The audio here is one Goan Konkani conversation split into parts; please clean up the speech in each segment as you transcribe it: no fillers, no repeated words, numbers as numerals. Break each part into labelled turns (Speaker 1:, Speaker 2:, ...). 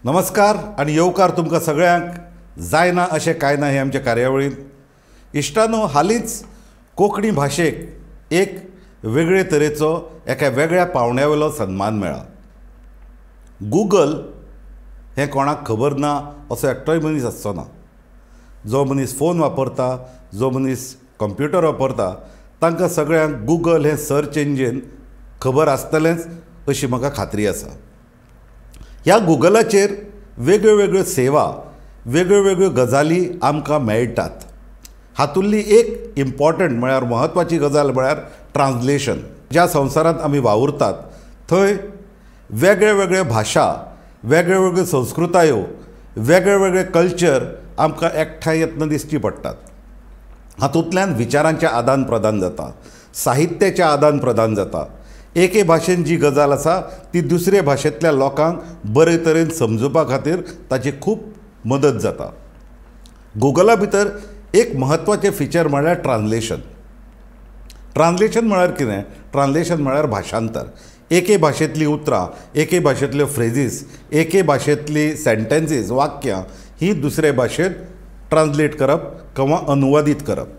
Speaker 1: नमस्कार आनी येवकार तुमकां सगळ्यांक जायना अशें कांय ना हे आमच्या कार्यावळींत. इश्टानो, हालींच कोंकणी भाशेक एक वेगळे तरेचो एका वेगळ्या पावंड्या वयलो सन्मान मेळ्ळा. गुगल हें कोणाक खबर ना असो एकटोय मनीस आसचो ना. जो मनीस फोन वापरता, जो मनीस कंप्युटर वापरता, तांकां सगळ्यांक गुगल हें सर्च इंजीन खबर आसतलेंच अशी म्हाका खात्री आसा. ह्या गुगलाचेर वेगळ्यो वेगळ्यो सेवा, वेगळ्यो वेगळ्यो गजाली आमकां मेळटात. हातूंतली एक इम्पॉर्टंट म्हळ्यार म्हत्वाची गजाल म्हळ्यार ट्रान्सलेशन. ज्या संवसारांत आमी वावुरतात थंय वेगळे वेगळे भाशा, वेगळे वेगळ्यो संस्कृतायो, वेगळे वेगळे कल्चर आमकां एकठांय येतना दिश्टी पडटात. हातूंतल्यान विचारांचें आदान प्रदान जाता, साहित्याचें आदान प्रदान जाता. एके भाशेन जी गजाल आसा ती दुसरे भाशेंतल्या लोकांक बरे तरेन समजुपा खातीर ताची खूब मदत जाता. गुगला भितर एक म्हत्वाचें फिचर म्हळ्यार ट्रान्सलेशन. ट्रान्सलेशन म्हळ्यार कितें? ट्रान्सलेशन म्हळ्यार भाशांतर. एके भाशेंतलीं उतरां, एके भाशेंतल्यो फ्रेजीस, एके भाशेंतली सेंटेन्सीस, वाक्यां ही दुसरे भाशेंत ट्रान्सलेट करप किंवा अनुवादीत करप.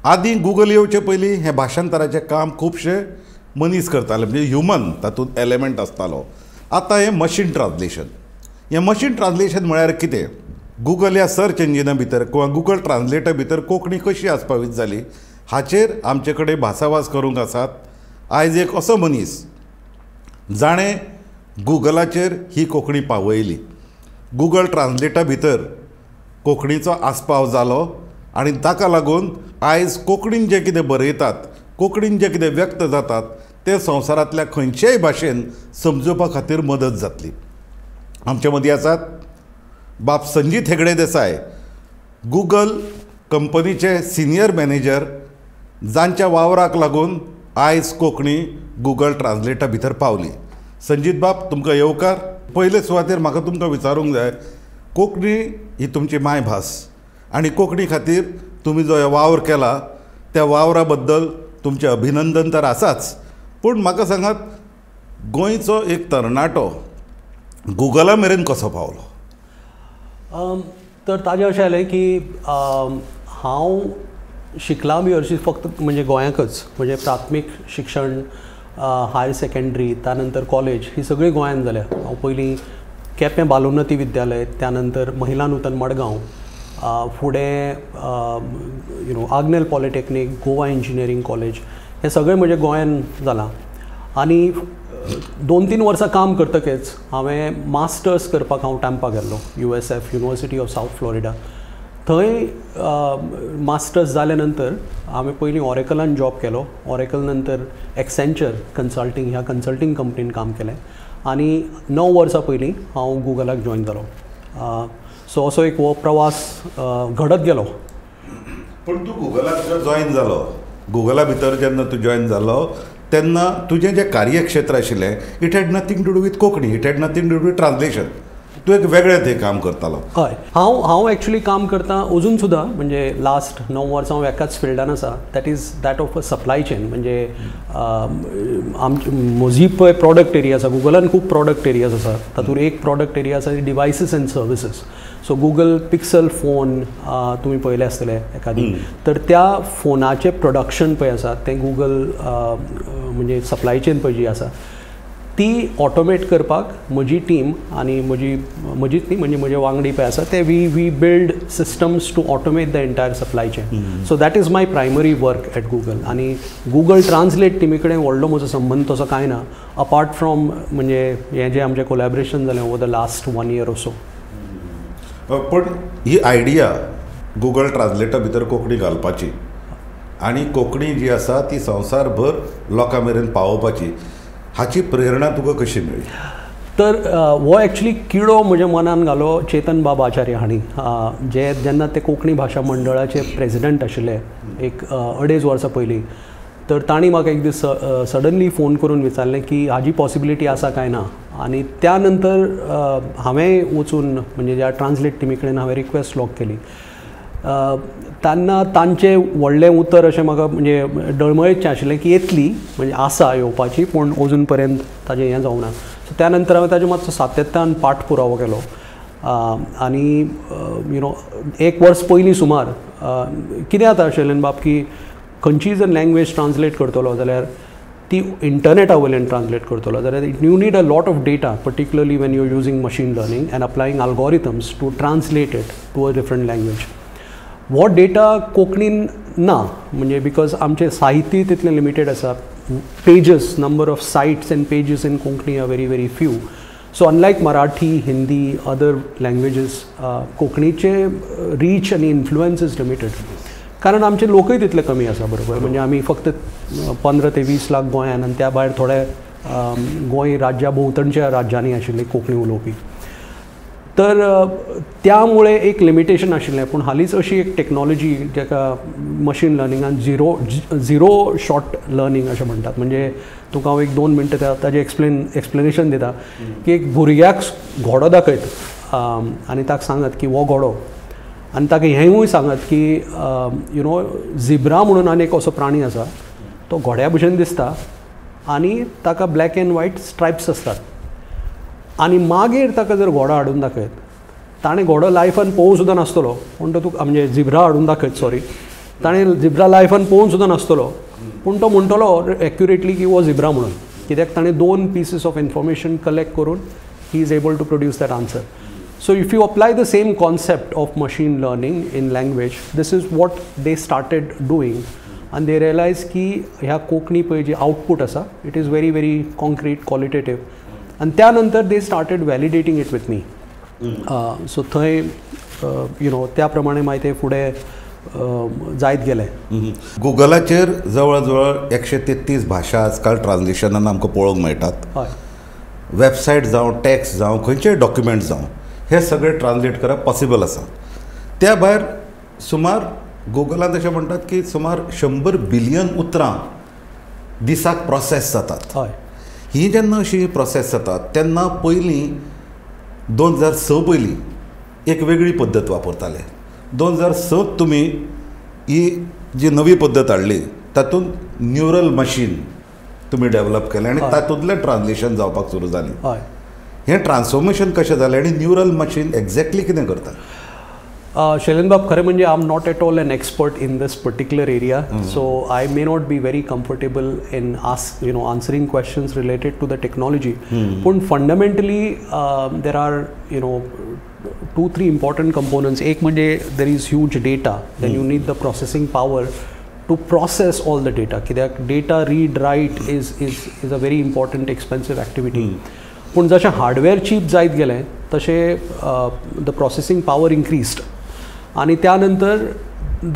Speaker 1: आदीं गुगल येवचे पयलीं हें भाशांतराचें काम खुबशे मनीस करताले, म्हणजे ह्युमन तातूंत एलिमेंट आसतालो. आतां हें मशीन ट्रान्सलेशन. हें मशीन ट्रान्सलेशन म्हळ्यार कितें? गुगल ह्या सर्च इंजिना भितर किंवा गुगल ट्रान्सलेटर भितर कोंकणी कशी आस्पावीत जाली हाचेर आमचे कडेन भासाभास करूंक आसात आयज एक असो मनीस जाणें गुगलाचेर ही कोंकणी पावयली. गुगल ट्रान्सलेटा भितर कोंकणीचो आस्पाव जालो आनी ताका लागून आयज कोंकणीन जें कितें बरयतात, कोंकणीन जें कितें व्यक्त जातात तें संवसारांतल्या खंयचेय भाशेन समजुपा खातीर मदत जातली. आमचे मदीं आसात बाब संजीत हेगडे देसाय, गुगल कंपनीचे सिनियर मॅनेजर, जांच्या वावराक लागून आयज कोंकणी गुगल ट्रान्सलेटा भितर पावली. संजीत बाब, तुमकां येवकार. पयले सुवातेर म्हाका तुमकां विचारूंक जाय, कोंकणी ही तुमची मायभास आनी कोंकणी खातीर तुमी जो वावर केला त्या वावरा बद्दल तुमचें अभिनंदन तर आसाच, पूण म्हाका सांगात, गोंयचो एक तरणाटो गुगला मेरेन कसो पावलो?
Speaker 2: तर ताजें अशें जालें की हांव शिकलां बी हरशीं फक्त म्हणजे गोंयांकच, म्हणजे प्राथमीक शिक्षण, हायर सेकेंडरी, त्यानंतर कॉलेज ही सगळी गोंयांत जाल्या. हांव पयलीं केपें बालोन्नती विद्यालय, त्यानंतर महिला नूतन मडगांव, फुडें Agnel polytechnic, Goa engineering college, हें सगळें म्हजें गोंयांत जालां. आनी 2-3 वर्सां काम करतकच हांवें मास्टर्स करपाक हांव टॅम्पा गेल्लो, USF, university of South Florida. थंय मास्टर्स जाल्या नंतर हांवें पयलीं ऑरेकलान जॉब केलो. ऑरेकल नंतर एक्सेंचर कन्सल्टींग ह्या कन्सल्टींग कंपनीन काम केलें आनी 9 वर्सां पयलीं हांव गुगलाक जॉयन जालो. सो असो एक हो प्रवास घडत गेलो.
Speaker 1: पूण तूं गुगलाक जॉयन जालो, गुगला भितर जेन्ना तूं जॉयन जालो तेन्ना तुजें जें कार्यक्षेत्र आशिल्लें it had nothing to do with Konkani, it had nothing to do with translation. तूं एक वेगळें थंय काम करतालो.
Speaker 2: हय, हांव एक्चुली काम करता अजून सुद्दां, म्हणजे लास्ट 9 वर्सां हांव एकाच फिल्डान आसा, that is that of a supply chain. म्हणजे आमची म्हजी पळय प्रॉडक्ट एरिया आसा, गुगलान खूब प्रॉडक्ट एरियाज आसा, तातूंत एक प्रॉडक्ट एरिया आसा devices and services. So Google Pixel phone तुमी पळयले आसतले एखादी, तर त्या फोनाचें प्रोडक्शन पळय आसा तें गुगल म्हणजे सप्लाय चेन पळय जी आसा ती ऑटोमेट करपाक म्हजी टीम आनी म्हजीच न्ही म्हणजे म्हजे वांगडी पळय आसा ते we build systems to automate the entire supply chain. So that is my primary work at Google. आनी गुगल ट्रान्सलेट टिमी कडेन व्हडलो म्हजो संबंद तसो कांय ना, अपार्ट फ्रॉम म्हणजे हें जें आमचें कोलॅबरेशन जालें over the last 1 year or so.
Speaker 1: पूण ही आयडिया गुगल ट्रान्सलेटा भितर कोंकणी घालपाची आनी कोंकणी जी आसा ती संवसारभर लोकां मेरेन पावोवपाची, हाची प्रेरणा तुका कशी मेळ्ळी?
Speaker 2: तर हो एक्चुली किडो म्हज्या मनान घालो चेतन बाब आचार्य हांणी, जे जेन्ना ते कोंकणी भाशा मंडळाचे प्रेजिडंट आशिल्ले एक 2.5 वर्सां पयलीं. तर तांणी म्हाका एक दीस सडनली फोन करून विचारलें की हाजी पॉसिबिलिटी आसा काय ना. आनी त्या नंतर हांवें वचून म्हणजे ज्या ट्रान्सलेट टिमी कडेन हांवें रिक्वेस्ट लॉक केली. तेन्ना तांचें व्हडलें उतर अशें म्हाका म्हणजे डळमळीचें आशिल्लें की येतली, म्हणजे आसा येवपाची, पूण अजून पर्यंत ताजें हें जावंक ना. सो सो त्या नंतर हांवें ताजे मातसो सातत्यान पाठपुरावो केलो आनी you know एक वर्स पयलीं सुमार कितें जाता शैलेन बाब की खंयचीय जर लँग्वेज ट्रान्सलेट करतलो जाल्यार ती इंटरनेटा वयल्यान ट्रान्सलेट करतलो जाल्यार you need a lot of data, particularly when you are using machine learning and applying algorithms to translate it to a different language. हो डेटा कोंकणीन ना, म्हणजे because आमचें साहित्य तितलें लिमिटेड आसा. Pages, number of sites and pages in Konkani are very very few. So unlike Marathi, Hindi, other languages, कोंकणीचे रीच आनी इन्फ्लुएन्स is limited, कारण आमचे लोकय तितले कमी आसा. बरोबर, म्हणजे आमी फक्त 15 ते 20 लाख गोंयान आनी त्या भायर थोडे गोंय राज्या भोंवतणच्या राज्यांनी आशिल्ले कोंकणी उलोवपी. तर त्यामुळे एक लिमिटेशन आशिल्लें. पूण हालींच अशी एक टॅक्नॉलॉजी जाका मशीन लर्निंगान झिरो शॉट लर्निंग अशें म्हणटात. म्हणजे तुका हांव एक 2 मिनटां ताजें एक्सप्लेनेशन दिता की एक भुरग्याक घोडो दाखयत आनी ताका सांगत की हो घोडो, आनी ताका हेंवूय सांगत की you know zebra म्हणून आनी एक असो प्राणी आसा, तो घोड्या भशेन दिसता आनी ताका ब्लॅक एंड व्हायट स्ट्रायप्स आसतात. आनी मागीर ताका जर घोडो हाडून दाखयत, ताणें घोडो लायफान पळोवंक सुद्दां नासतलो, पूण तो तुका म्हणजे झिब्रा हाडून दाखयत, सॉरी, ताणें झिब्रा लायफान पळोवंक सुद्दां नासतलो, पूण तो म्हणटलो एक्युरेटली की हो झिब्रा म्हणून, कित्याक ताणें 2 पिसीस ऑफ इन्फॉर्मेशन कलेक्ट करून he is able to produce that answer. So if you apply the same concept of machine learning in language, this is what they started doing and they realize की ह्या कोंकणी पळय जी आउटपूट आसा it is very very concrete, qualitative. आनी त्या नंतर they started validating it with me. So थंय you know त्या प्रमाणे मागीर ते फुडें जायत गेले.
Speaker 1: गुगलाचेर जवळ जवळ 133 भाशा आजकाल ट्रान्सलेशनान आमकां पळोवंक मेळटात.
Speaker 2: हय,
Speaker 1: वेबसायट जावं, टॅक्स्ट जावं, खंयचेय डॉक्युमेंट जावं, हे सगळे ट्रान्सलेट करप पॉसिबल आसा. त्या भायर सुमार गुगलान अशें म्हणटात की सुमार 100 बिलियन उतरां दिसाक प्रोसेस जातात.
Speaker 2: हय,
Speaker 1: ही जेन्ना अशी प्रोसेस जातात तेन्ना पयलीं 2006 पयलीं एक वेगळी पद्दत वापरताले. 2006 तुमी ही जी नवी पद्दत हाडली तातूंत न्युरल मशीन तुमी डेवलप केलें आनी तातूंतलें ट्रान्सलेशन जावपाक सुरू जालें.
Speaker 2: हय,
Speaker 1: हें ट्रान्सफॉर्मेशन कशें जालें आनी न्युरल मशीन एक्झॅक्टली कितें करता?
Speaker 2: शैलेन बाब, खरें म्हणजे I am not at all an expert in this particular area, so I may not be very comfortable in you know answering questions related to the technology. पूण fundamentally there are you know 2-3 important components. एक म्हणजे there is huge data, then you need the processing power to process all the data, कित्याक data read write is is is a very important expensive activity. पूण जशें हार्डवेअर चीप जायत गेलें तशें the processing power increased. आनी त्या नंतर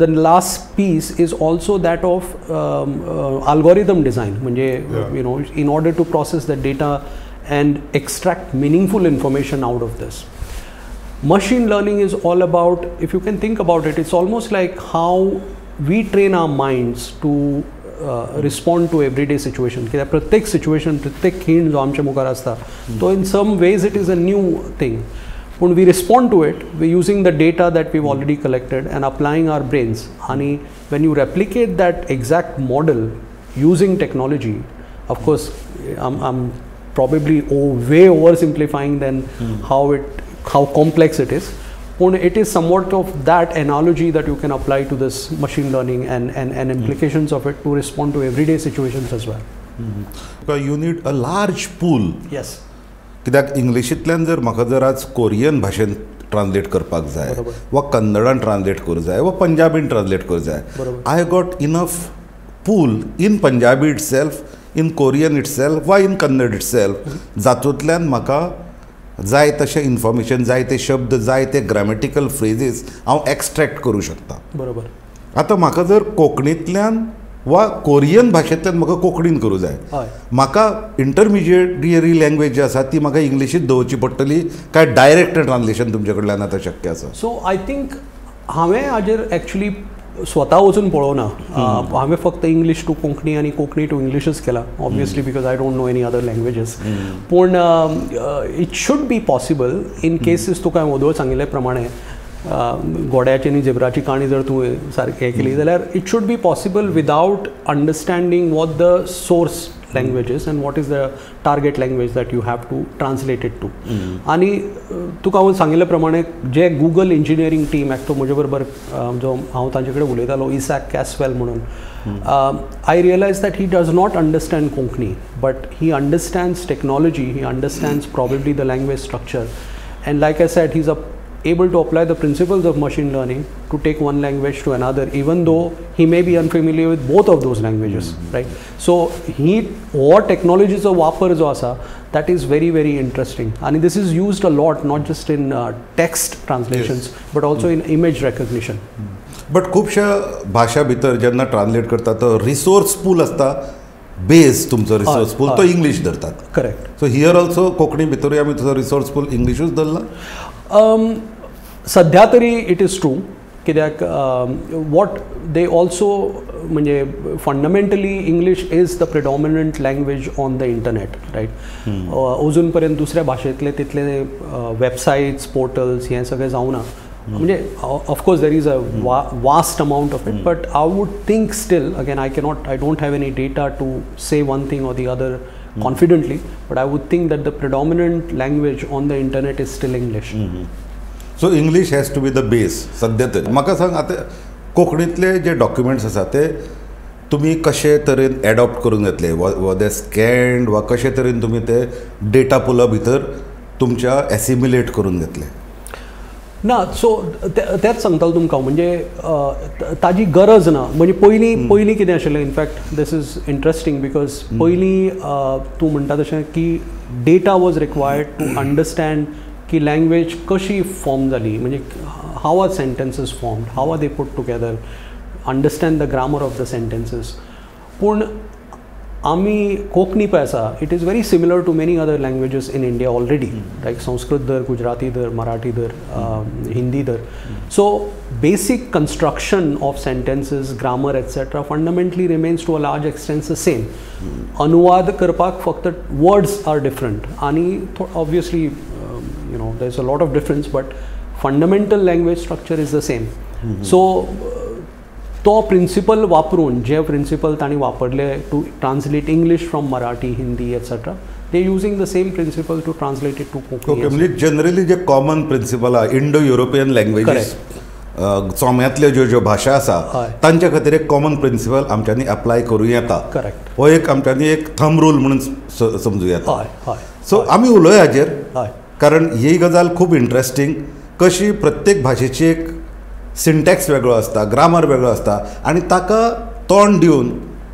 Speaker 2: the last piece is also that of algorithm design, म्हणजे you know in order to process the data and extract meaningful information out of this. Machine learning is all about, if you can think about it, it's almost like how we train our minds to respond to everyday situation. कित्याक प्रत्येक सिच्युएशन, प्रत्येक खीण जो आमच्या मुखार आसता तो in some ways it is a new thing, पूण we respond to it we using the data that we already collected and applying our brains. आनी when you replicate that exact model using technology, of course I am probably way over simplifying than how complex it is, पूण it is somewhat of that analogy that you can apply to this machine learning and implications of it to respond to everyday situations as well.
Speaker 1: You need a large pool.
Speaker 2: Yes,
Speaker 1: कित्याक इंग्लिशींतल्यान जर म्हाका जर आज कोरियन भाशेन ट्रान्सलेट करपाक जाय वा कन्नडान ट्रान्सलेट करूं जाय वा पंजाबीन ट्रान्सलेट करूं जाय, I got enough pool in Punjabi itself, in Korean itself वा इन कन्नड it self, जातूंतल्यान म्हाका जाय तशें इन्फॉर्मेशन, जाय ते शब्द, जाय ते ग्रामेटिकल फ्रेजीस हांव एक्स्ट्रॅक्ट करूं शकता.
Speaker 2: बरोबर,
Speaker 1: आतां म्हाका जर कोंकणींतल्यान वा कोरियन भाशेंतल्यान म्हाका कोंकणीन करूं जाय, म्हाका इंटरमिजिएटरी लँग्वेज जी आसा ती म्हाका इंग्लिशींत दवरची पडटली काय डायरेक्ट ट्रान्सलेशन तुमचे कडल्यान आतां शक्य आसा?
Speaker 2: सो I think हांवें हाजेर एक्चुली स्वता वचून पळोवना, हांवें फक्त इंग्लीश टू कोंकणी आनी कोंकणी टू इंग्लिशच केला, obviously because I don't know any other languages. पूण it should be possible in cases. तुका हांवें वोदोळ सांगिल्ले प्रमाणे घोड्याची आनी झेब्राची काणी जर तुवें सारकें हें केली जाल्यार it should be possible without understanding what the source language is and what is the target language that you have to translate it to. आनी तुका हांव सांगिल्ले प्रमाणे जे गुगल इंजिनियरींग टीम एकटो म्हजे बरोबर जो हांव तांचे कडेन उलयतालो इसाक कॅसवेल म्हणून, I realize that he does not understand Konkani but he understands technology, he understands probably the language structure and like I said he is able to apply the principles of machine learning to take one language to another, even though he may be unfamiliar with both of those languages, right? So he हो technology चो वापर जो आसा that is very very interesting and this is used a lot, not just in text translations, but also in image recognition.
Speaker 1: But खुबश्या भाशा भितर जेन्ना ट्रान्सलेट करता तो रिसोर्स पूल आसता, बेस तुमचो रिसोर्स पूल तो इंग्लीश धरतात.
Speaker 2: Correct.
Speaker 1: So here also Konkani भितरूय आमी तुजो रिसोर्स पूल इंग्लिशूच धरला.
Speaker 2: सध्या तरी it is true, कित्याक what they also म्हणजे fundamentally English is the predominant language on the internet, right? अजून पर्यंत दुसऱ्या भाशेंतले तितले वेबसायट्स पोर्टल्स हें सगळें जावना. म्हणजे of course there is a vast amount of it, but I would think still again I cannot, I don't have any data to say one thing or the other confidently, but I would think that the predominant language on the internet is still English.
Speaker 1: So English has to be the base सध्या तरी. म्हाका सांग आतां कोंकणींतले जे डॉक्युमेंट्स आसा ते तुमी कशे तरेन एडॉप्ट करून घेतले, वा ते स्कॅन्ड वा कशे तरेन तुमी ते डेटा पुला भितर तुमच्या एसिमिलेट करून घेतले?
Speaker 2: ना, सो तेंच सांगतालो तुमकां, म्हणजे ताजी गरज ना. म्हणजे पयलीं पयलीं कितें आशिल्लें, in fact this is interesting because पयलीं तूं म्हणटा तशें की data was required to understand की लँग्वेज कशी फॉर्म जाली, म्हणजे how are sentences formed, how are they put together, understand the grammar of the sentences. पूण आमी कोंकणी पळय आसा, it is very similar to many other languages in India already, like Sanskrit धर, गुजराती धर, मराठी धर, हिंदी धर. So basic construction of sentences, grammar etcetera fundamentally remains to a large extent the same. अनुवाद करपाक फक्त वर्ड्स are different आनी obviously you know there is a lot of difference, but fundamental language structure is the same. So तो प्रिंसिपल वापरून, जे प्रिंसिपल तांणी वापरले to translate English from Marathi, Hindi etcetera, they using the same principle to translate it to Konkani.
Speaker 1: Okay, म्हणजे जनरली जे कॉमन प्रिंसिपल आहा इंडो युरोपियन लँग्वेजीस चोम्यांतल्यो ज्यो ज्यो भाशा आसा तांच्या खातीर एक कॉमन प्रिंसिपल आमच्यांनी अप्लाय करूं येता.
Speaker 2: करेक्ट.
Speaker 1: हो एक आमच्यांनी एक थंब रूल म्हणून समजूं येता.
Speaker 2: हय हय.
Speaker 1: सो आमी उलोवया हाजेर, कारण ही गजाल खूब इंट्रस्टींग, कशी प्रत्येक भाशेची एक सिंटॅक्स वेगळो आसता, ग्रामर वेगळो आसता आनी ताका तोंड दिवन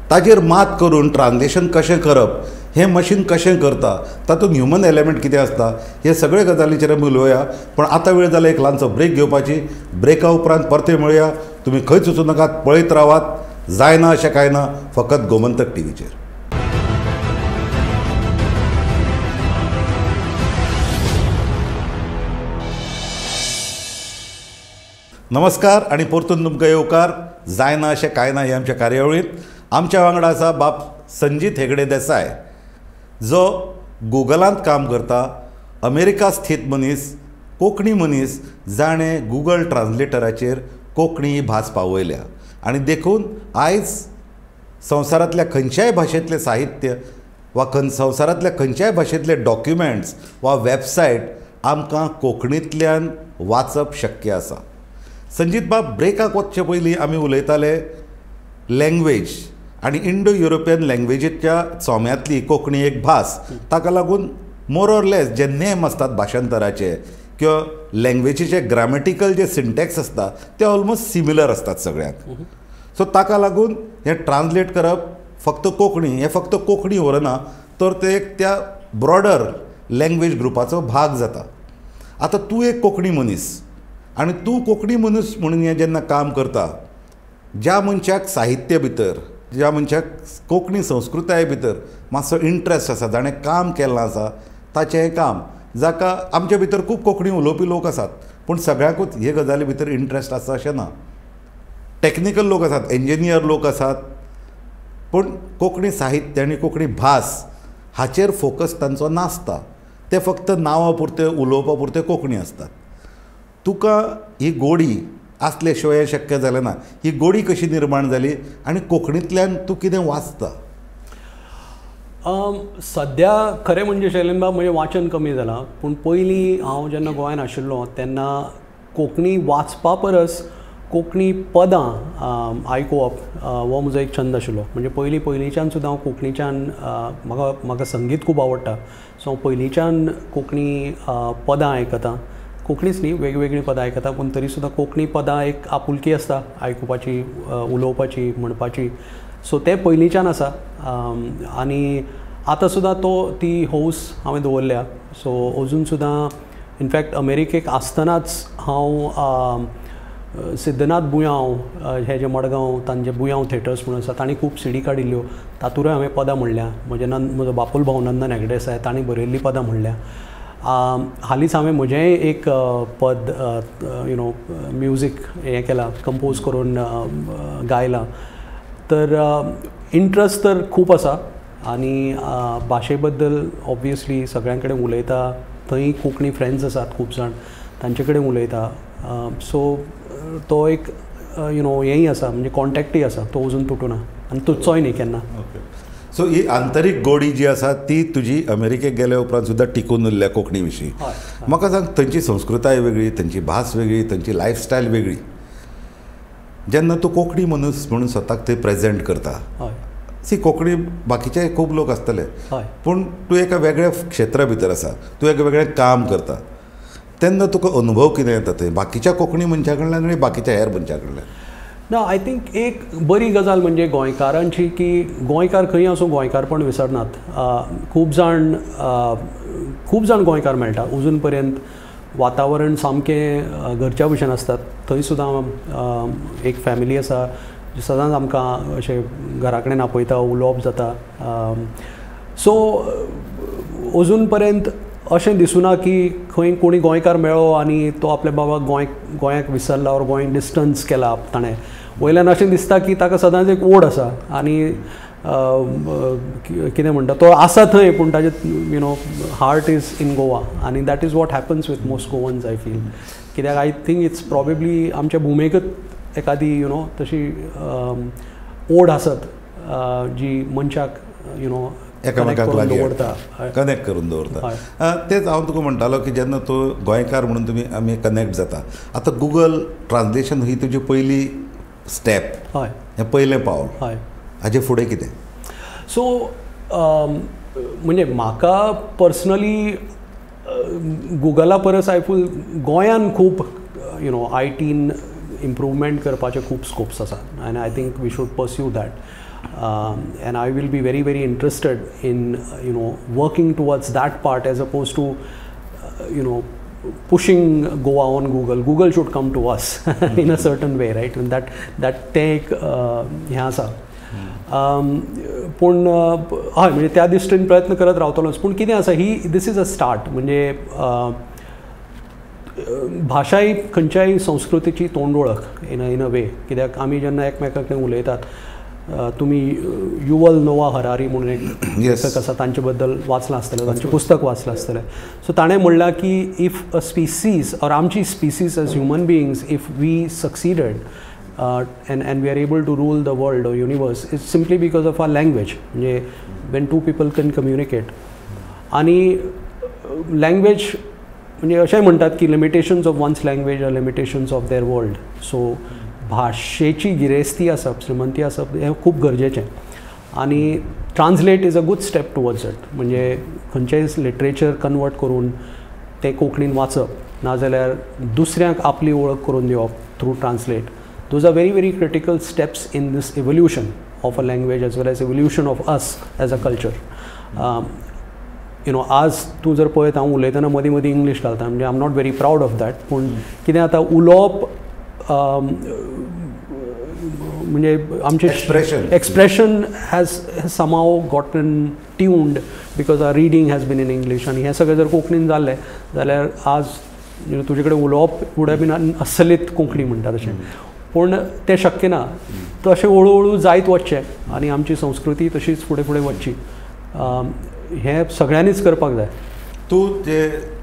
Speaker 1: ताजेर मात करून ट्रान्सलेशन कशें करप, हें मशीन कशें करता, तातूंत ह्युमन एलिमेंट कितें आसता, हे सगळे गजालीचेर आमी उलोवया. पण आतां वेळ जाला एक ल्हानसो ब्रेक घेवपाची. ब्रेका उपरांत परते मेळया. तुमी खंयच वचूं नाकात, पळयत रावात. जायना अशें कांय ना, फकत गोमंतक टीव्हीचेर. नमस्कार आनी परतून तुमकां येवकार. जायना अशें कांय ना हे आमच्या कार्यावळींत आमच्या वांगडा आसा बाब संजीत हेगडे देसाय, जो गुगलांत काम करता, अमेरिका स्थीत मनीस, कोंकणी मनीस, जाणें गुगल ट्रान्सलेटराचेर कोंकणी ही भास पावयल्या आनी देखून आयज संवसारांतल्या खंयच्याय भाशेंतलें साहित्य वा संवसारांतल्या खंयच्याय भाशेंतले डॉक्युमेंट्स वा वेबसायट आमकां कोंकणींतल्यान वाचप शक्य आसा. संजीत बाब, ब्रेकाक वचचे पयलीं आमी उलयताले लँग्वेज आनी इंडो युरोपियन लँग्वेजीच्या चोम्यांतली कोंकणी एक भास, ताका लागून मोर ऑर लेस जे नेम आसतात भाशांतराचे किंवा लँग्वेजीचे ग्रामेटिकल जे सिंटॅक्स आसता ते ऑलमोस्ट सिमिलर आसतात सगळ्यांक. सो ताका लागून हें ट्रान्सलेट करप फक्त कोंकणी हें फक्त कोंकणी उरना, तर तें एक त्या ब्रॉडर लँग्वेज ग्रुपाचो भाग जाता. आतां तूं एक कोंकणी मनीस आनी तूं कोंकणी मनीस म्हणून हें जेन्ना काम करता, ज्या मनशाक साहित्य भितर, ज्या मनशाक कोंकणी संस्कृताये भितर मातसो इंट्रस्ट आसा, जाणें काम केल्लें आसा ताचें हें काम, जाका आमच्या भितर खूब कोंकणी उलोवपी लोक आसात पूण सगळ्यांकूच हे गजाली भितर इंट्रस्ट आसा अशें ना. टॅक्निकल लोक आसात, इंजिनियर लोक आसात, पूण कोंकणी साहित्य आनी कोंकणी भास हाचेर फोकस तांचो नासता. ते फक्त नांवा पुरते, उलोवपा पुरते कोंकणी आसतात. तुका ही गोडी आसले शिवाय हें शक्य जालें ना. ही गोडी कशी निर्माण जाली आनी कोंकणींतल्यान तूं कितें वाचता?
Speaker 2: सद्या खरें म्हणजे शैलेन बाब म्हणजे वाचन कमी जालां, पूण पयलीं हांव जेन्ना गोंयान आशिल्लो तेन्ना कोंकणी वाचपा परस कोंकणी पदां आयकुवप हो म्हजो एक छंद आशिल्लो. म्हणजे पयलीं पयलींच्यान सुद्दां हांव कोंकणीच्यान म्हाका म्हाका संगीत खूब आवडटा, सो हांव पयलींच्यान कोंकणी पदां आयकतां. कोंकणीच न्ही, वेगवेगळीं पदां आयकता, पूण तरी सुद्दां कोंकणी पदां एक आपुलकी आसता आयकुपाची, उलोवपाची, म्हणपाची. सो तें पयलींच्यान आसा आनी आतां सुद्दां तो ती हौस हांवें दवरल्या. सो अजून सुद्दां इनफॅक्ट अमेरिकेक आसतनाच हांव सिद्धनाथ बुयांव हे जे मडगांव तांचे बुयांव थिएटर्स म्हणून आसा तांणी खूब सिडी काडिल्ल्यो, तातूंतय हांवें पदां म्हणल्या. म्हजे म्हजो बापूल भाव नंदन हेगडे आसा तांणी बरयल्लीं पदां म्हणल्या. हालींच हांवें म्हजेंय एक पद you know music हें केलां, कंपोज करून गायलां. तर इंट्रस्ट तर खूब आसा आनी भाशे बद्दल ऑब्वियसली सगळ्यां कडेन उलयता, थंय कोंकणी फ्रेंड्स आसात खूब जाण, तांचे कडेन उलयता. सो तो एक you know हेंय आसा, म्हणजे कॉन्टेक्टय आसा, तो अजून तुटूना आनी तुटचोय न्ही केन्ना.
Speaker 1: ओके, सो ही आंतरीक गोडी जी आसा ती तुजी अमेरिकेक गेल्या उपरांत सुद्दां टिकून उरल्या कोंकणी विशीं. म्हाका सांग, थंयची संस्कृताय वेगळी, थंयची भास वेगळी, थंयची लायफस्टायल वेगळी, जेन्ना तूं कोंकणी मनीस म्हणून स्वताक थंय प्रेजेंट करता, सी कोंकणी बाकीचे खूब लोक आसतले पूण तूं एका वेगळ्या क्षेत्रा भितर आसा, तूं एक वेगळें काम करता, तेन्ना तुका अनुभव कितें येता थंय बाकीच्या कोंकणी मनशां कडल्यान आनी बाकीच्या हेर मनशां कडल्यान?
Speaker 2: ना, I think एक बरी गजाल म्हणजे गोंयकारांची की गोंयकार खंय आसूं गोंयकारपण विसरनात. खूब जाण गोंयकार मेळटा अजून पर्यंत, वातावरण सामकें घरच्या भशेन आसतात. थंय सुद्दां एक फॅमिली आसा सदांच आमकां अशें घरा कडेन आपयता, उलोवप जाता. सो अजून पर्यंत अशें दिसुना की खंय कोणी गोंयकार मेळ्ळो आनी तो आपल्या बाबा गोंयाक विसरला ओर गोंय डिस्टन्स केला ताणें. वयल्यान अशें दिसता की ताका सदांच एक ओड आसा आनी कितें म्हणटा तो आसा थंय, पूण ताजें you know heart is in Goa आनी that is what happens with most Goans I feel. कित्याक I think it's probably आमच्या भुमेकच एकादी you know तशी ओड आसत जी मनशाक you know
Speaker 1: एकामेकाक लागीं दवरता, कनेक्ट करून दवरता. तेच हांव तुका म्हणटालो की जेन्ना तूं गोंयकार म्हणून तुमी आमी कनेक्ट जाता, आतां गुगल ट्रान्सलेशन ही तुजी पयली स्टेप, हें पयलें पावल, हाजे फुडें कितें?
Speaker 2: सो म्हणजे म्हाका पर्सनली गुगला परस I feel गोंयान खूब you know I tin improvement करपाचे खूब स्कोप्स आसा आनी I think we should pursue that. And I will be very very interested in you know working towards that part as opposed to you know pushing Goa on Google. Google should come to us in a certain way, right? And that तें एक हें आसा. पूण हय, म्हणजे त्या दृश्टीन प्रयत्न करत रावतलोच. पूण कितें आसा, ही this is a start. म्हणजे भाशा ही खंयच्याय संस्कृतीची तोंडवळख इन अ वे. कित्याक आमी जेन्ना एकमेकां कडेन उलयतात, तुमी युवल नोवा हरारी म्हणून एक लेखक आसा, तांचे बद्दल वाचलां आसतलें, तांचें पुस्तक वाचलां आसतलें. सो ताणें म्हणलां की if a species or आमची species as human beings if we succeeded and we are able to rule the world or universe it's simply because of our language. म्हणजे when two people can communicate. आनी लँग्वेज म्हणजे अशेंय म्हणटात की limitations of one's language are limitations of their world. So भाशेची गिरेस्ती आसप, श्रीमंती आसप हें खूब गरजेचें आनी translate is a good step towards it. म्हणजे खंयचेंय लिटरेचर कन्वर्ट करून तें कोंकणीन वाचप, नाजाल्यार दुसऱ्यांक आपली वळख करून दिवप through translate. Those are very very critical steps in this evolution of a language as well as evolution of us as a culture. You know आज तूं जर पळयत हांव उलयतना मदीं मदीं इंग्लीश घालता, म्हणजे I am not very proud of that. पूण कितें आतां उलोवप म्हणजे आमचें expression has somehow gotten tuned because our reading has been in English. आनी हें सगळें जर कोंकणीन जाल्लें जाल्यार आज तुजे कडेन उलोवप वूड have been असलीत कोंकणी म्हणटा तशें, पूण तें शक्य ना. तशें हळू हळू जायत वचचें आनी आमची संस्कृती तशीच फुडें फुडें वचची, हें सगळ्यांनीच करपाक जाय.
Speaker 1: तूं जे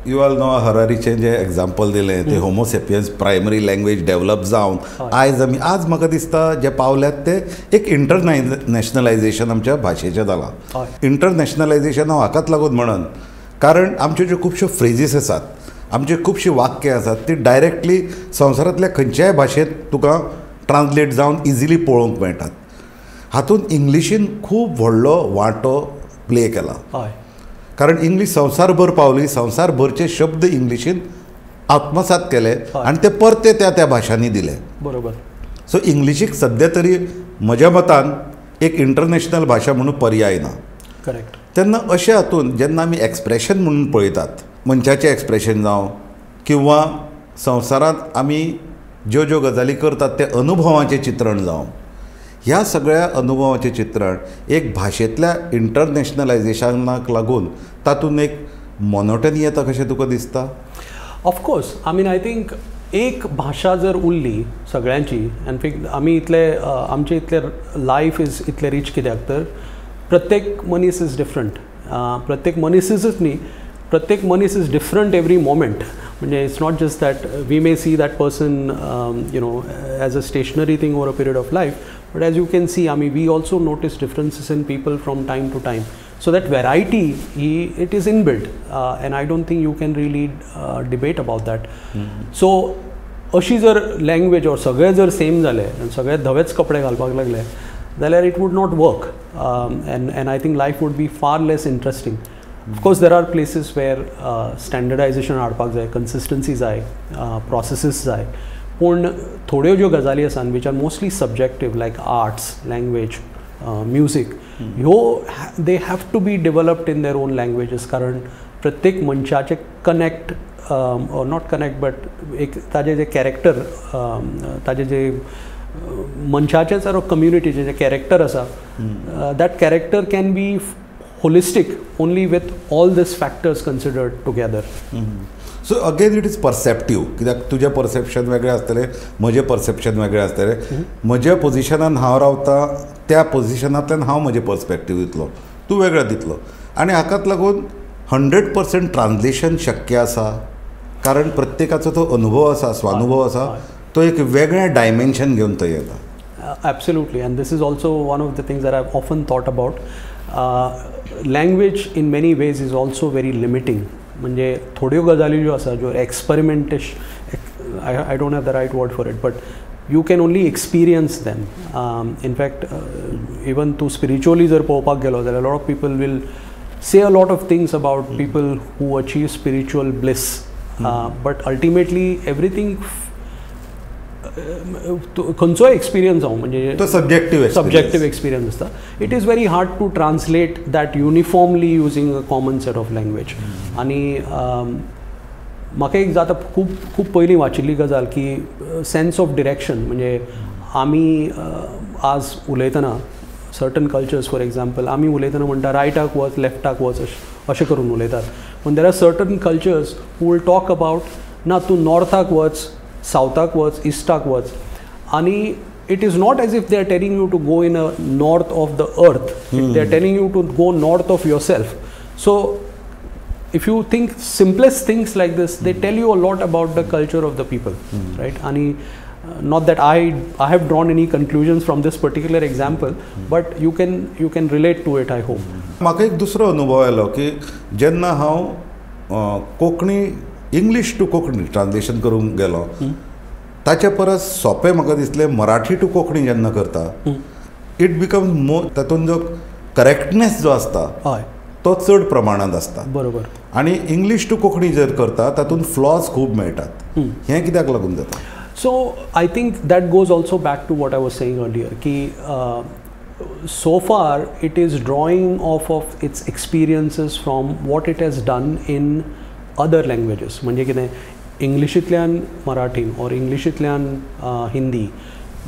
Speaker 1: युवाल नोआ हरारीचें जें एग्जाम्पल दिलें ते Homo sapiens primary language develop जावन आयज आमी आज म्हाका दिसता जे पावल्यात ते एक इंटरनॅशनलायझेशन आमच्या भाशेचें जालां. इंटरनॅशनलायझेशन हांव हाकाच लागून म्हणन कारण आमच्यो ज्यो खुबश्यो फ्रेजीस आसात, आमच्यो खुबशीं वाक्यां आसात ती डायरेक्टली संवसारांतल्या खंयच्याय भाशेंत तुका ट्रान्सलेट जावन इजिली पळोवंक मेळटात. हातूंत इंग्लिशीन खूब व्हडलो वांटो प्ले केला कारण इंग्लीश संवसारभर पावली, संवसारभरचे शब्द इंग्लिशीन आत्मसात केले आनी ते परते त्या त्या भाशांनी दिले.
Speaker 2: बरोबर.
Speaker 1: सो इंग्लिशीक सद्या तरी म्हज्या मतान एक इंटरनॅशनल भाशा म्हणून पर्याय ना.
Speaker 2: करेक्ट.
Speaker 1: तेन्ना अशे हातून जेन्ना आमी एक्सप्रेशन म्हणून पळयतात, मनशाचें एक्सप्रेशन जावं किंवा संवसारांत आमी ज्यो ज्यो गजाली करतात ते अनुभवाचें चित्रण जावं, ह्या सगळ्या अनुभवाचें चित्रण एक भाशेंतल्या इंटरनॅशनलायझेशनाक लागून तातूंत एक मोनोटनी येता कशें तुका दिसता?
Speaker 2: Of course. I mean I think एक भाशा जर उरली सगळ्यांची, इनफेक्ट आमी इतले आमचे इतले लायफ is इतले रीच कित्याक तर प्रत्येक मनीस is different. प्रत्येक मनीसच न्ही, प्रत्येक मनीस is different every moment. म्हणजे it's not just that we may see that person you know as a stationary thing over a period of life, but as you can see, I mean we also notice differences in people from time to time. So that variety it is inbuilt, and I don't think you can really debate about that. So अशी जर लँग्वेज or सगळे जर सेम जाले आनी सगळे धवेच कपडे घालपाक लागले जाल्यार it would not work, and I think life would be far less interesting. Of course there are places where standardization हाडपाक जाय, कन्सिस्टन्सी जाय, प्रोसेसीस जाय, पूण थोड्यो ज्यो गजाली आसा which are mostly subjective like arts, language, music, ह्यो they have to be developed in their own languages. कारण प्रत्येक मनशाचें कनेक्ट, not connect but एक ताजें जें कॅरेक्टर, ताजें जें मनशाचेंच or कम्युनिटीचें जें कॅरेक्टर आसा, that character can be holistic only with all these factors considered together.
Speaker 1: So again it is perceptive, कित्याक तुजें परसेप्शन वेगळें आसतलें, म्हजें परसेप्शन वेगळें आसतलें. म्हज्या पोजिशनान हांव रावता त्या पोजिशनांतल्यान हांव म्हजें पर्सपेक्टीव दितलो, तूं वेगळें दितलो. आनी हाकाच लागून 100% ट्रान्सलेशन शक्य आसा कारण प्रत्येकाचो तो अनुभव आसा, स्वानुभव आसा, तो एक वेगळें डायमेन्शन घेवन तो येता.
Speaker 2: Absolutely, and this is also one of the things that I have often thought about. Language in many ways is also very limiting. म्हणजे थोड्यो गजाली ज्यो आसा ज्यो experimentation, I don't have the right word for it, but you can only experience them. In fact even तूं स्पिरिच्युअली जर पळोवपाक गेलो जाल्यार lot of people will say a lot of things about people who achieve spiritual bliss, but ultimately everything खंयचोय एक्सपिरियन्स जावं म्हणजे
Speaker 1: तो सब्जेक्टीव
Speaker 2: सब्जेक्टीव एक्सपिरियन्स आसता. It is very hard to translate that uniformly using a common set of language. आनी म्हाका एक जाता खूब खूब पयलीं वाचिल्ली गजाल की सेन्स ऑफ डिरेक्शन, म्हणजे आमी आज उलयतना सर्टन कल्चर्स फॉर एग्जाम्पल आमी उलयतना म्हणटा रायटाक वच लेफ्टाक वच अशें करून उलयतात, पूण there are certain cultures who will talk about ना तूं नॉर्थाक वच, सावथाक वच, इस्टाक वच. आनी it is not as if they are telling you to go in a north of the earth, they are telling you to go north of yourself. So if you think simplest things like this, they tell you a lot about the culture of the people, right? आनी not that I have drawn any conclusions from this particular example, but you can relate to it, I hope.
Speaker 1: म्हाका एक दुसरो अनुभव आयलो की जेन्ना हांव Konkani English to Konkani translation करूंक गेलो ताचे परस सोंपें म्हाका दिसलें मराठी टू कोंकणी जेन्ना करता it becomes मोर, तातूंत जो करेक्टनेस जो आसता तो चड प्रमाणांत आसता.
Speaker 2: बरोबर.
Speaker 1: आनी इंग्लीश टू कोंकणी जर करता तातूंत फ्लॉज खूब मेळटात. हें कित्याक लागून जाता?
Speaker 2: So I think that goes also back to what I was saying earlier की so far it is drawing off of its experiences from what it has done in other languages. म्हणजे कितें इंग्लिशींतल्यान मराठीन or इंग्लिशींतल्यान Hindi,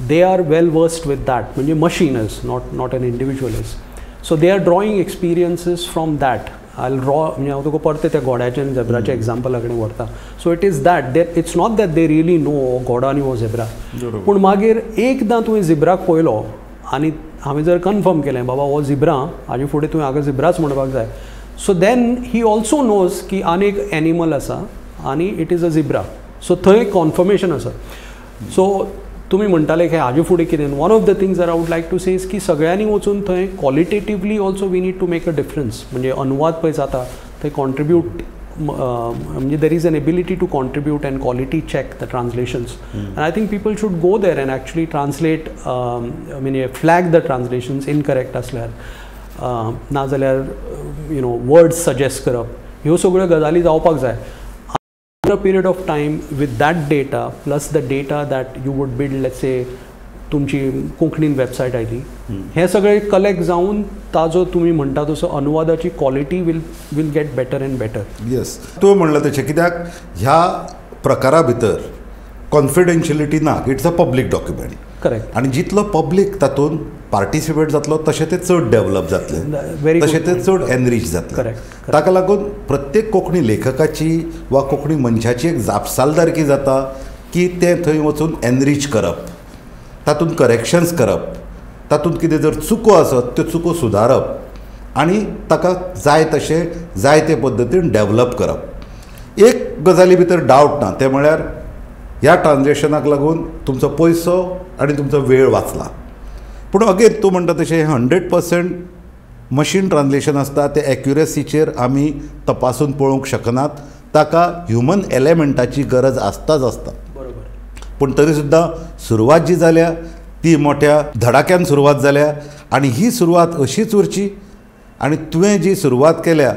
Speaker 2: they are well versed with that. म्हणजे machine is not an individual is. So they are drawing experiences from that. I draw, म्हणजे हांव तुका परतें त्या घोड्याचें आनी झेब्राच्या एग्जाम्पला कडेन व्हरता. So it is that they, it's not that they really know घोडो आनी हो झेब्रा, पूण मागीर एकदां तुवें झेब्राक पळयलो आनी हांवें जर कन्फर्म केलें बाबा हो झेब्रा, हाजे फुडें तुवें हाका झेब्राच म्हणपाक जाय, So then he also knows की आनी एक एनिमल आसा आनी it is a zebra. So थंय कॉन्फर्मेशन आसा. सो तुमी म्हणटाले की हाजे फुडें कितें, one of the things I would like to say is की सगळ्यांनी वचून थंय qualitatively also we need to make a difference. म्हणजे अनुवाद पळय जाता थंय कॉन्ट्रिब्यूट म्हणजे there is an ability to contribute and quality check the translations. And I think people should go there and actually translate, म्हणजे फ्लॅग the translations incorrect आसल्यार, नाजाल्यार you know words suggest करप, ह्यो सगळ्यो गजाली जावपाक जाय. After a period of time with that data plus the data that you would build, let's say तुमची कोंकणीन वेबसायट आयली, हे सगळे कलेक्ट जावन ताजो तुमी म्हणटा तसो अनुवादाची quality will get better and better.
Speaker 1: Yes, तुवें म्हणलां तशें, कित्याक ह्या प्रकारा भितर कॉन्फिडेन्शियलिटी ना, it's a public document.
Speaker 2: Correct.
Speaker 1: आनी जितलो पब्लीक तातूंत पार्टिसिपेट जातलो तशें तें चड डेवलप जातलें, तशें तें चड एनरीच जातलें.
Speaker 2: करेक्ट.
Speaker 1: ताका लागून प्रत्येक कोंकणी लेखकाची वा कोंकणी मनशाची एक जापसालदारकी जाता की तें थंय वचून एनरीच करप, तातूंत करेक्शन्स करप, तातूंत कितें जर चुको आसत त्यो चुको सुदारप आनी ताका जाय तशें जाय ते पद्दतीन डेवलप करप. एक गजाली भितर डावट ना, तें म्हळ्यार ह्या ट्रान्जॅक्शनाक लागून तुमचो पयसो आनी तुमचो वेळ वाचला. पूण अगेन तूं म्हणटा तशें 100% मशीन ट्रान्सलेशन आसता, ते एक्युरसीचेर आमी तपासून पळोवंक शकनात, ताका ह्युमन एलेमेंटाची गरज आसताच आसता.
Speaker 2: बरोबर.
Speaker 1: पूण तरी सुद्दां सुरवात जी जाल्या ती मोठ्या धडाक्यान सुरवात जाल्या आनी ही सुरवात अशीच उरची. आनी तुवें जी सुरवात केल्या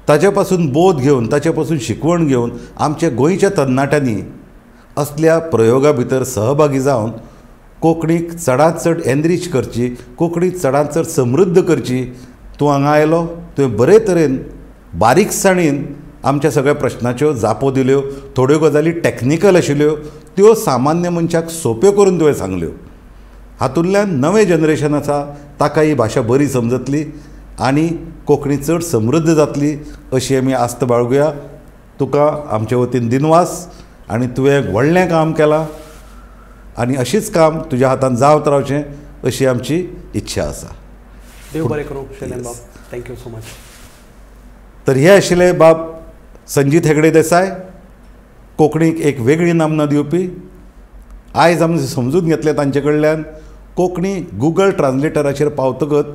Speaker 1: ताचे पासून बोध घेवन, ताचे पासून शिकवण घेवन आमच्या गोंयच्या तरणाट्यांनी असल्या प्रयोगा भितर सहभागी जावन कोंकणीक चडांत चड एनरीच करची, कोंकणी चडांत चड समृद्ध करची. तूं हांगा आयलो, तुवें बरे तरेन बारीकसाणेन आमच्या सगळ्या प्रश्नाच्यो जापो दिल्यो, थोड्यो गजाली टॅक्निकल आशिल्ल्यो त्यो सामान्य मनशाक सोंप्यो करून तुवें सांगल्यो. हातूंतल्यान नवें जनरेशन आसा ताका ही भाशा बरी समजतली आनी कोंकणी चड समृद्ध जातली अशी आमी आस्त बाळगुया. तुका आमचे वतीन दिनवास आनी तुवें व्हडलें काम केलां आनी अशीच काम तुज्या हातान जावत रावचें अशी आमची इच्छा आसा.
Speaker 2: देव बरें करूं शैलेन बाब, thank you so much.
Speaker 1: तर हे आशिल्ले बाब संजीत हेगडे देसाय, कोंकणीक एक वेगळी नामना दिवपी. आयज आमी समजून घेतलें तांचे कडल्यान कोंकणी गुगल ट्रान्सलेटराचेर पावतकच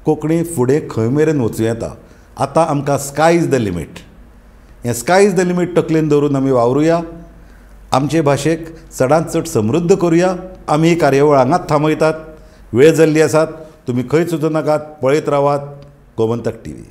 Speaker 1: कोंकणी फुडें खंय मेरेन वचूं येता. आतां आमकां स्काय is the limit, हें स्काय is the limit तकलेन दवरून आमी वावरुया, आमचे भाशेक चडांत चड समृद्ध करुया. आमी ही कार्यावळ हांगाच थांबयतात, वेळ जाल्ली आसात, तुमी खंयच वचूं नाकात, पळयत रावात गोमंतक टीव्ही.